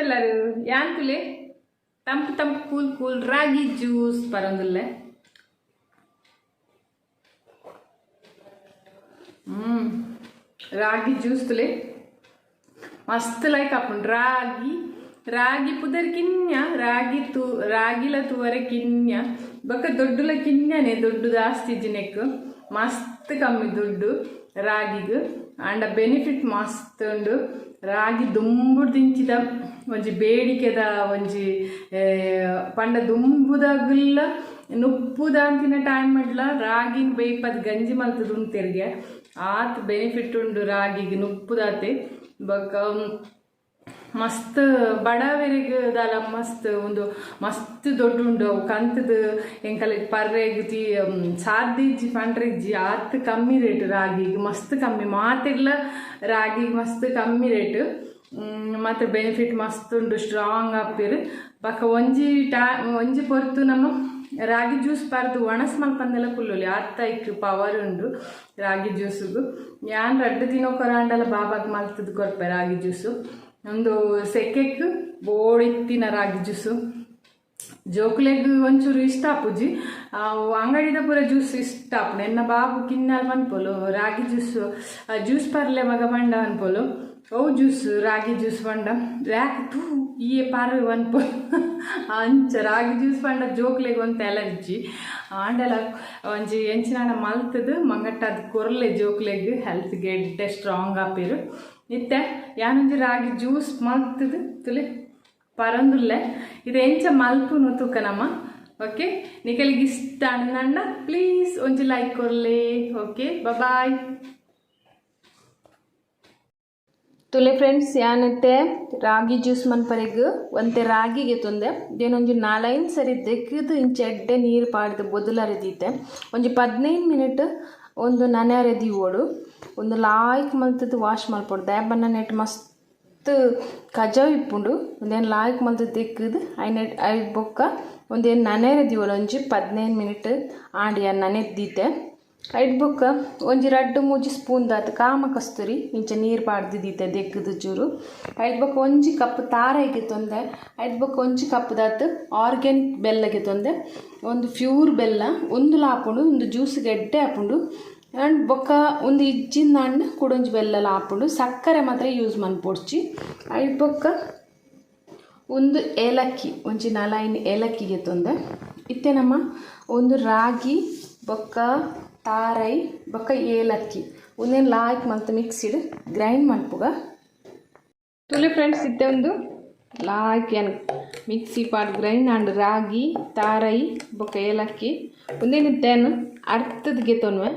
ಎಂಚೆಲ್ಲರು ಯಾಂತುಲೆ ತಂಪು ತಂಪು cool cool ರಾಗಿ ಜ್ಯೂಸ್ ಪರಂದುಲ್ಲೆ. ರಾಗಿ ಜ್ಯೂಸ್ ತುಲೆ ಮಸ್ತ್ ಲೈಕ್ ಆಪುಂಡು. ರಾಗಿ ರಾಗಿ ಪುದರ್ ಕಿನ್ಯ, ರಾಗಿ ತೂ ರಾಗಿಲ ತೂವರೆ ಕಿನ್ಯ, ಬೊಕ್ಕ ದೊಡ್ಡುಲ ಕಿನ್ಯನೆ, ದೊಡ್ಡು ಜಾಸ್ತಿ ಇಜ್ಜಿನೆಕ್ ಮಸ್ತ್ ಕಮ್ಮಿ ದುಡ್ಡು ರಾಗಿಗ್. ಆಂಡ ಬೆನಿಫಿಟ್ ಮಸ್ತ್ ಉಂಡು. ರಾಗಿ ದುಂಬುಡು ದಿಂಚಿದ ಒಂಜಿ ಬೇಡಿಕೆದ ಒಂಜಿ ಪಂಡ ದುಂಬುದಗುಲ್ಲ ನುಪ್ಪುದಾಂತಿನ ಟೈಮ್ ಮಡ್ಲ ರಾಗಿನ ಬೇಯ್ಪದ್ ಗಂಜಿ ಮಲ್ತದ ಉಂತೆರ್ಗೆ ಆತ್ ಬೆನಿಫಿಟ್ ಉಂಡು ರಾಗಿಗೆ ನುಪ್ಪುದಾತೆ. ಬೊಕ್ಕ ಮಸ್ತ್ ಬಡವರಿಗೆ ದಾಲ ಮಸ್ತ್ ಒಂದು ಮಸ್ತ್ ದೊಡ್ಡ ಉಂಡು. ಅವು ಕಂತದ ಎಂಕಲೆ ಪರ್ರೆಗ್ ತಿ ಸಾಧ್ಯ ಇಜ್ಜಿ ಪಂಡ್ರೆ ಇಜ್ಜಿ, ಆತ್ ಕಮ್ಮಿ ರೇಟ್ ರಾಗಿಗೆ, ಮಸ್ತ್ ಕಮ್ಮಿ ಮಾತೆರ್ಲ ರಾಗಿಗೆ ಮಸ್ತ್ ಕಮ್ಮಿ ರೇಟ್. ಮಾತ್ರ ಬೆನಿಫಿಟ್ ಮಸ್ತ್ ಉಂಡು, ಸ್ಟ್ರಾಂಗ್ ಆಪೆರ್. ಬೊಕ್ಕ ಒಂಜಿ ಒಂಜಿ ಪೊರ್ತು ನಮ್ಮ ರಾಗಿ ಜ್ಯೂಸ್ ಪರ್ದು ಒಣಸ್ ಮಲ್ಪಂದೆಲ್ಲ ಕುಲ್ಲೊಲಿ, ಆತ ಐಕ್ ಪವರ್ ಉಂಡು ರಾಗಿ ಜ್ಯೂಸುಗು. ಯಾನ್ ರಡ್ಡ್ ದಿನ ಕೊರಾಂಡಲ ಬಾಬಾಗ್ ಮಲ್ತದ್ ಕೊರ್ಪೆ ರಾಗಿ ಜ್ಯೂಸು. ಒಂದು ಸೆಕೆಕ್ ಬೋಡಿತ್ತಿನ ರಾಗಿ ಜ್ಯೂಸು ಜೋಕುಲೆಗ್ ಒಂಚೂರು ಇಷ್ಟ ಆಪುಜಿ, ಅಂಗಡಿದ ಪೂರ ಜ್ಯೂಸ್ ಇಷ್ಟ ಆಪುಂಡು. ಎನ್ನ ಬಾಬು ಕಿನ್ನಲ್ ಪನ್ಪೊಲು ರಾಗಿ ಜ್ಯೂಸ್ ಜ್ಯೂಸ್ ಪರ್ಲೆ ಮಗ ಪಂಡ ಅನ್ಪೊಲು, ಅವು ಜ್ಯೂಸ್ ರಾಗಿ ಜ್ಯೂಸ್ ಪಂಡ ಯಾಕೆ ತೂ ಈಯೆ ಪಾರ್ ಪನ್ಪೊಲು. ಅಂಚ ರಾಗಿ ಜ್ಯೂಸ್ ಪಂಡ ಜೋಕ್ಲೆಗ್ ಒಂತೆ ಅಲರ್ಜಿ. ಆಂಡಲ ಒಂಜಿ ಎಂಚಿನಾಂಡ ಮಲ್ತದ್ ಮಂಗಟ್ಟಾದ್ ಕೊರ್ಲೆ ಜೋಕ್ಲೆಗ್, ಹೆಲ್ತ್ ಗೆಡ್ಡೆ ಸ್ಟ್ರಾಂಗ್ ಆಪೆರ್. ಇತ್ತೆ ಯಾನೊಂಜಿ ರಾಗಿ ಜ್ಯೂಸ್ ಮಲ್ತದ್ ತುಲೆ ಪರಂದುಲ್ಲೆ. ಇದು ಎಂಚ ಮಲ್ಪುನು ತೂಕ ನಮ್ಮ. ಓಕೆ, ನಿಕಲಿಗೆ ಇಷ್ಟ ಅಂಡ ಪ್ಲೀಸ್ ಒಂಜಿ ಲೈಕ್ ಕೊರ್ಲೆ. Okay, bye. ತುಲೆ ಫ್ರೆಂಡ್ಸ್, ಯಾನತ್ತೆ ರಾಗಿ ಜ್ಯೂಸ್ ಮನ್ಪರೆಗ್ ಒಂತೆ ರಾಗಿಗೆ ತೊಂದೆ ದೇನೊಂಜಿ ನಾಲೈನ್ ಸರಿ ದೆಕ್ಕಿದ್ ಇಂಚ ಎಡ್ಡೆ ನೀರು ಪಾಡ್ದು ಬೊದಲರೆ ದೀತೆ. ಒಂಜಿ 15 ಮಿನಿಟ್ ಒಂದು ನನೆರೆ ದೀವೊಡು. ಒಂದು ಲಾಯ್ಕ್ ಮಲ್ತದ್ ವಾಶ್ ಮಲ್ಪೊಡು. ದಾಯೆ ನೆಟ್ ಮಸ್ತ್ ಕಜವು ಇಪ್ಪುಂಡು. ಒಂದೇನು ಲಾಯ್ಕ್ ಮಲ್ತದ್ ದೆಕ್ಕಿದ್ ಐನ ಐಡ್ ಬೊಕ್ಕ ಒಂದೇನು ನನೆರೆ ದೀವೊಡು. ಒಂಜಿ 15 ಮಿನಿಟ್ ಆಂಡ್ ಯಾನ್ ನನೆತ್ ದೀತೆ. ಐಡ್ ಬೊಕ್ಕ ಒಂಜಿ ರಡ್ಡ್ ಮೂಜಿ ಸ್ಪೂನ್ ದಾತ್ ಕಾಮ ಕಸ್ತೂರಿ ಇಂಚ ನೀರು ಪಾಡ್ದು ದೀತೆ ದೆಕ್ಕಿದ್ ಚೂರು. ಐಡ್ ಬೊಕ್ಕ ಒಂಜಿ ಕಪ್ ತಾರಾಯಿಗೆ ತೊಂದೆ. ಐಡ್ ಬೊಕ್ಕ ಒಂಜಿ ಕಪ್ ದಾತ್ ಆರ್ಗ್ಯಾನಿಕ್ ಬೆಲ್ಲಗೆ ತೊಂದೆ. ಒಂದು ಪ್ಯೂರ್ ಬೆಲ್ಲ ಒಂದುಲ ಆಪುಂಡು, ಒಂದು ಜ್ಯೂಸ್ಗೆ ಎಡ್ಡೆ ಆಪುಂಡು. ಆ್ಯಂಡ್ ಬೊಕ್ಕ ಒಂದು ಇಜ್ಜಿಂದಾಂಡ ಕುಡೊಂಜಿ ಬೆಲ್ಲಲ ಆಪುಂಡು. ಸಕ್ಕರೆ ಮಾತ್ರ ಯೂಸ್ ಮನ್ಪೊಡ್ಚಿ. ಐಡ್ ಬೊಕ್ಕ ಒಂದು ಏಲಕ್ಕಿ ಒಂಜಿ ನಾಲೈನ್ ಏಲಕ್ಕಿಗೆ ತೊಂದೆ. ಇತ್ತೆ ನಮ್ಮ ಒಂದು ರಾಗಿ ಬೊಕ್ಕ ತಾರೈ ಬೊಕ್ಕ ಏಲಕ್ಕಿ ಒಂದೇನು ಲಾಯ್ಕ್ ಮಲ್ತ್ ಮಿಕ್ಸಿಡ್ ಗ್ರೈಂಡ್ ಮನ್ಪುಗ. ತುಲೆ ಫ್ರೆಂಡ್ಸ್, ಇತ್ತೆ ಒಂದು ಲಾಯ್ಕ್ ಏನ್ ಮಿಕ್ಸಿ ಪಾಡ್ ಗ್ರೈಂಡ್ ಆಂಡ್ ರಾಗಿ ತಾರೈ ಬೊಕ್ಕ ಏಲಕ್ಕಿ ಒಂದೇನು ಇತ್ತೇನು ಅರ್ಥದ ಗೆತೊನ್ವೆ.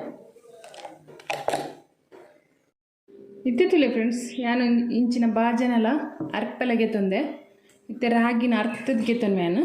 ಇತ್ತೆ ತುಲೆ ಫ್ರೆಂಡ್ಸ್, ಯಾನ್ ಇಂಚಿನ ಬಾಜನಲ ಅರ್ಪೆಲ ಗೆತೊಂದೆ. ಇತ್ತೆ ರಾಗಿನ ಅರ್ಥದ ಗೆತೊನ್ವೆ ಯಾನ್.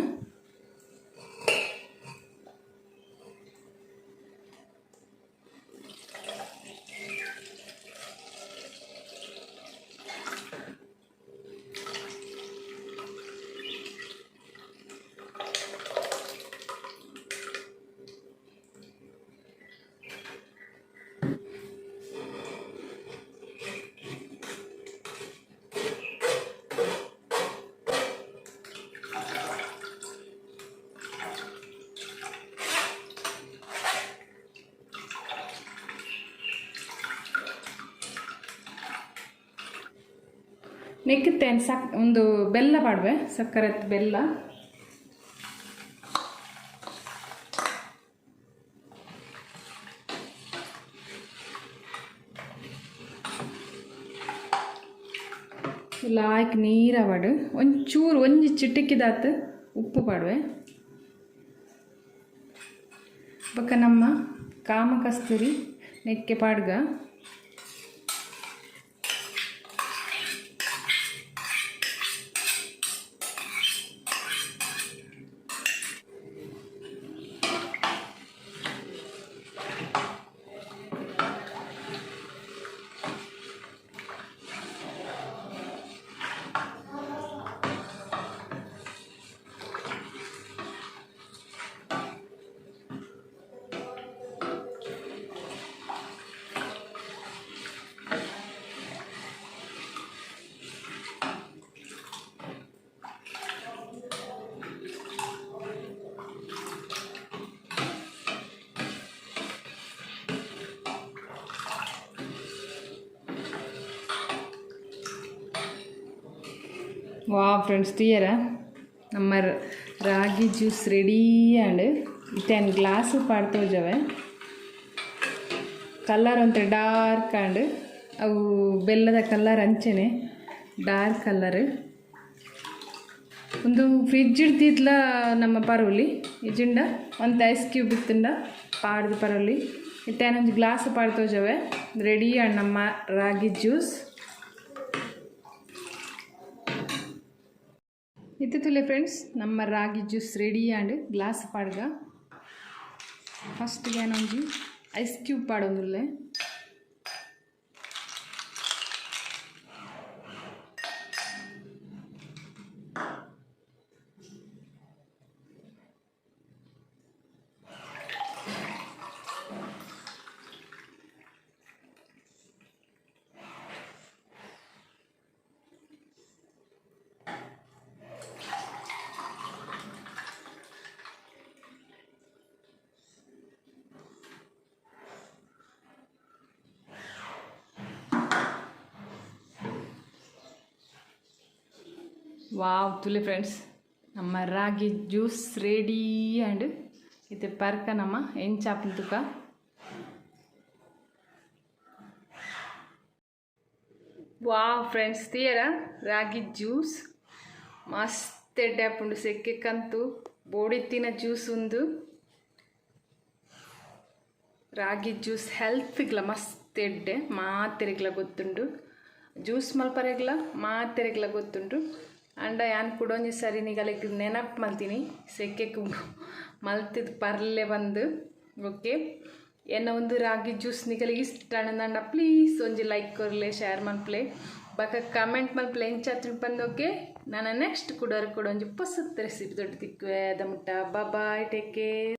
ನೆಕ್ಕಿತ್ತೇನು ಸಕ್ ಒಂದು ಬೆಲ್ಲ ಪಾಡುವೆ, ಸಕ್ಕರೆ ಬೆಲ್ಲ. ಲಾಯ್ಕ್ ನೀರವಡು ಒಂಚೂರು ಒಂಜಿ ಚಿಟಿಕಿದಾತ್ ಉಪ್ಪು ಪಾಡುವೆ. ಬೊಕ್ಕ ನಮ್ಮ ಕಾಮಕಸ್ತೂರಿ ನೆಕ್ಕೆ ಪಾಡ್ಗ. ವಾ ಫ್ರೆಂಡ್ಸ್, ತೂಯರ ನಮ್ಮ ರಾಗಿ ಜ್ಯೂಸ್ ರೆಡಿ ಆಂಡ್. ಇತ್ತೆ ಗ್ಲಾಸ್ ಪಾಡ್ತೋಜವೆ. ಕಲರ್ ಒಂತೆ ಡಾರ್ಕ್ ಆಂಡ್. ಅವು ಬೆಲ್ಲದ ಕಲರ್ ಅಂಚನೆ ಡಾರ್ಕ್ ಕಲರ್. ಒಂದು ಫ್ರಿಜ್ ಇಡ್ತಿತ್ಲ ನಮ್ಮ ಪರೋಲಿ, ಇಜಿಂಡ ಒಂತೆ ಐಸ್ ಕ್ಯೂಬ್ ಇತ್ತುಂಡ ಪಾಡ್ದು ಪರೋಲಿ. ಇತ್ತೆ ಒಂಜಿ ಗ್ಲಾಸ್ ಪಾಡ್ತೋಜವೆ. ರೆಡಿ ಆಂಡ್ ನಮ್ಮ ರಾಗಿ ಜ್ಯೂಸ್. ಇತ್ತೆ ತುಲೆ ಫ್ರೆಂಡ್ಸ್, ನಮ್ಮ ರಾಗಿ ಜ್ಯೂಸ್ ರೆಡಿ ಆಂಡ್. ಗ್ಲಾಸ್ ಪಾಡ್ಗ. ಫಸ್ಟ್ ಒಂಜಿ ಐಸ್ ಕ್ಯೂಬ್ ಪಾಡೊಂದುಲ್ಲೆ. ವಾವ್, ತುಲೆ ಫ್ರೆಂಡ್ಸ್, ನಮ್ಮ ರಾಗಿ ಜ್ಯೂಸ್ ರೆಡಿ ಆಂಡ್. ಇತ್ತೆ ಪರ್ಕ ನಮ್ಮ ಎಂಚಾಪುಂಡು ತುಕ. ವಾವ್ ಫ್ರೆಂಡ್ಸ್, ತೂಯರ ರಾಗಿ ಜ್ಯೂಸ್ ಮಸ್ತ್ ಎಡ್ಡೆ ಆಪುಂಡು. ಸೆಕ್ಕೆಕಂತು ಬೋಡಿತ್ತಿನ ಜ್ಯೂಸ್ ಉಂದು. ರಾಗಿ ಜ್ಯೂಸ್ ಹೆಲ್ತ್ಗ್ಲ ಮಸ್ತ್ ಎಡ್ಡೆ, ಮಾತೆರೆಗ್ಲ ಗೊತ್ತುಂಡು. ಜ್ಯೂಸ್ ಮಲ್ಪರೆಗ್ಲ ಮಾತೆರೆಗ್ಲ ಗೊತ್ತುಂಡು. ಅಂಡ ಯಾನ್ ಕುಡೊಂಜಿ ಸರಿ ನಿಗಲೆಗ್ ನೆನಪು ಮಲ್ತೀನಿ, ಸೆಕ್ಕೆಕ್ ಮಲ್ತಿದ್ ಪರ್ಲೆ ಬಂದು. ಓಕೆ, ಎನ್ನ ಒಂದು ರಾಗಿ ಜ್ಯೂಸ್ ನಿಗಲಿಗೆ ಇಷ್ಟ ಆಂಡ ಪ್ಲೀಸ್ ಒಂಜಿ ಲೈಕ್ ಕೊರ್ಲೆ, ಶೇರ್ ಮಲ್ಪಲೆ, ಬೊಕ ಕಮೆಂಟ್ ಮಲ್ಪಲೆ ಎಂಚಾತ್ಂಡ್ ಪಂದ್. ಓಕೆ, ನಾನು ನೆಕ್ಸ್ಟ್ ಕುಡೋರ್ ಕೂಡ ಒಂಜಿ ಪೊಸತ್ ರೆಸಿಪಿ ದೊಡ್ಡ ತಿಕ್ಕುವೆ. ಅದ ಮುಟ್ಟ ಬಾಯ್, ಟೇಕ್ ಕೇರ್.